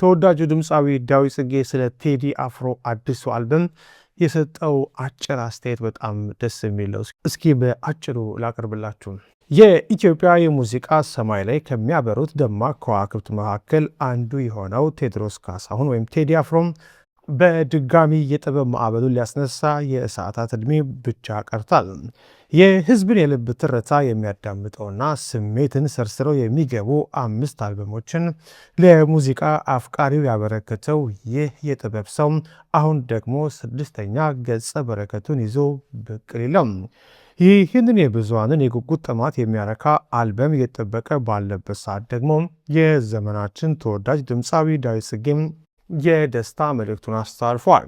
ተወዳጁ ድምፃዊ ዳዊት ጽጌ ስለ ቴዲ አፍሮ አዲሱ አልበም የሰጠው አጭር አስተያየት በጣም ደስ የሚለው፣ እስኪ በአጭሩ ላቅርብላችሁ። የኢትዮጵያ የሙዚቃ ሰማይ ላይ ከሚያበሩት ደማቅ ከዋክብት መካከል አንዱ የሆነው ቴዎድሮስ ካሳሁን ወይም ቴዲ አፍሮም በድጋሚ የጥበብ ማዕበሉን ሊያስነሳ የሰዓታት ዕድሜ ብቻ ቀርቷል። የሕዝብን የልብ ትርታ የሚያዳምጠውና ስሜትን ሰርስረው የሚገቡ አምስት አልበሞችን ለሙዚቃ አፍቃሪው ያበረከተው ይህ የጥበብ ሰው አሁን ደግሞ ስድስተኛ ገጸ በረከቱን ይዞ ብቅ ሊለው፣ ይህንን የብዙሃንን የጉጉት ጥማት የሚያረካ አልበም እየጠበቀ ባለበት ሰዓት ደግሞ የዘመናችን ተወዳጅ ድምፃዊ ዳዊት ጽጌም የደስታ መልእክቱን አስተላልፏል።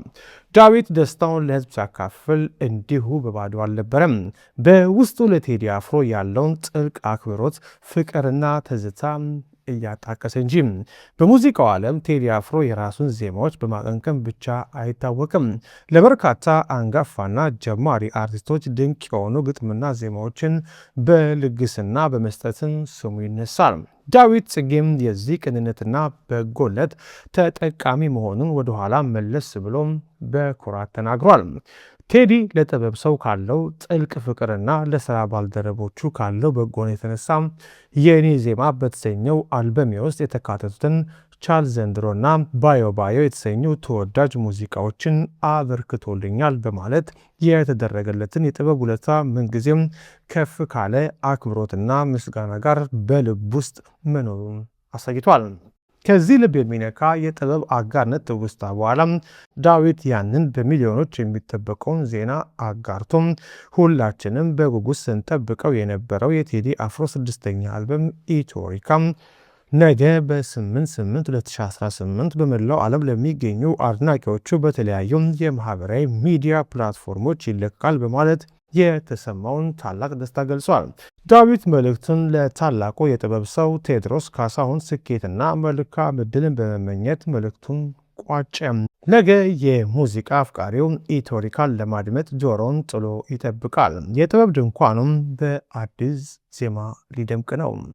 ዳዊት ደስታውን ለሕዝብ ሲያካፍል እንዲሁ በባዶ አልነበረም። በውስጡ ለቴዲ አፍሮ ያለውን ጥልቅ አክብሮት፣ ፍቅርና ትዝታ እያጣቀሰ እንጂ። በሙዚቃው ዓለም ቴዲ አፍሮ የራሱን ዜማዎች በማቀንቀን ብቻ አይታወቅም። ለበርካታ አንጋፋና ጀማሪ አርቲስቶች ድንቅ የሆኑ ግጥምና ዜማዎችን በልግስና በመስጠትም ስሙ ይነሳል። ዳዊት ጽጌም የዚህ ቅንነትና በጎነት ተጠቃሚ መሆኑን ወደኋላ መለስ ብሎም በኩራት ተናግሯል። ቴዲ ለጥበብ ሰው ካለው ጥልቅ ፍቅርና ለስራ ባልደረቦቹ ካለው በጎነት የተነሳ የኔ ዜማ በተሰኘው አልበሜ ውስጥ የተካተቱትን ቻል ዘንድሮና ባዮ ባዮ የተሰኙ ተወዳጅ ሙዚቃዎችን አበርክቶልኛል በማለት የተደረገለትን የጥበብ ውለታ ምንጊዜም ከፍ ካለ አክብሮትና ምስጋና ጋር በልብ ውስጥ መኖሩን አሳይቷል። ከዚህ ልብ የሚነካ የጥበብ አጋርነት ትውስታ በኋላ ዳዊት ያንን በሚሊዮኖች የሚጠበቀውን ዜና አጋርቶም ሁላችንም በጉጉት ስንጠብቀው የነበረው የቴዲ አፍሮ ስድስተኛ አልበም ኢትዮሪካ ነገ በ8/8/2018 በመላው ዓለም ለሚገኙ አድናቂዎቹ በተለያዩ የማህበራዊ ሚዲያ platform ኦች ይለቀቃል በማለት የተሰማውን ታላቅ ደስታ ገልጿል። ዳዊት መልእክቱን ለታላቁ የጥበብ ሰው ቴዎድሮስ ካሳሁን ስኬትና መልካም ዕድልን በመመኘት መልእክቱን ቋጨ። ነገ የሙዚቃ አፍቃሪው ኢትዮሪካን ለማድመጥ ጆሮውን ጥሎ ይጠብቃል። የጥበብ ድንኳኑም በአዲስ ዜማ ሊደምቅ ነው።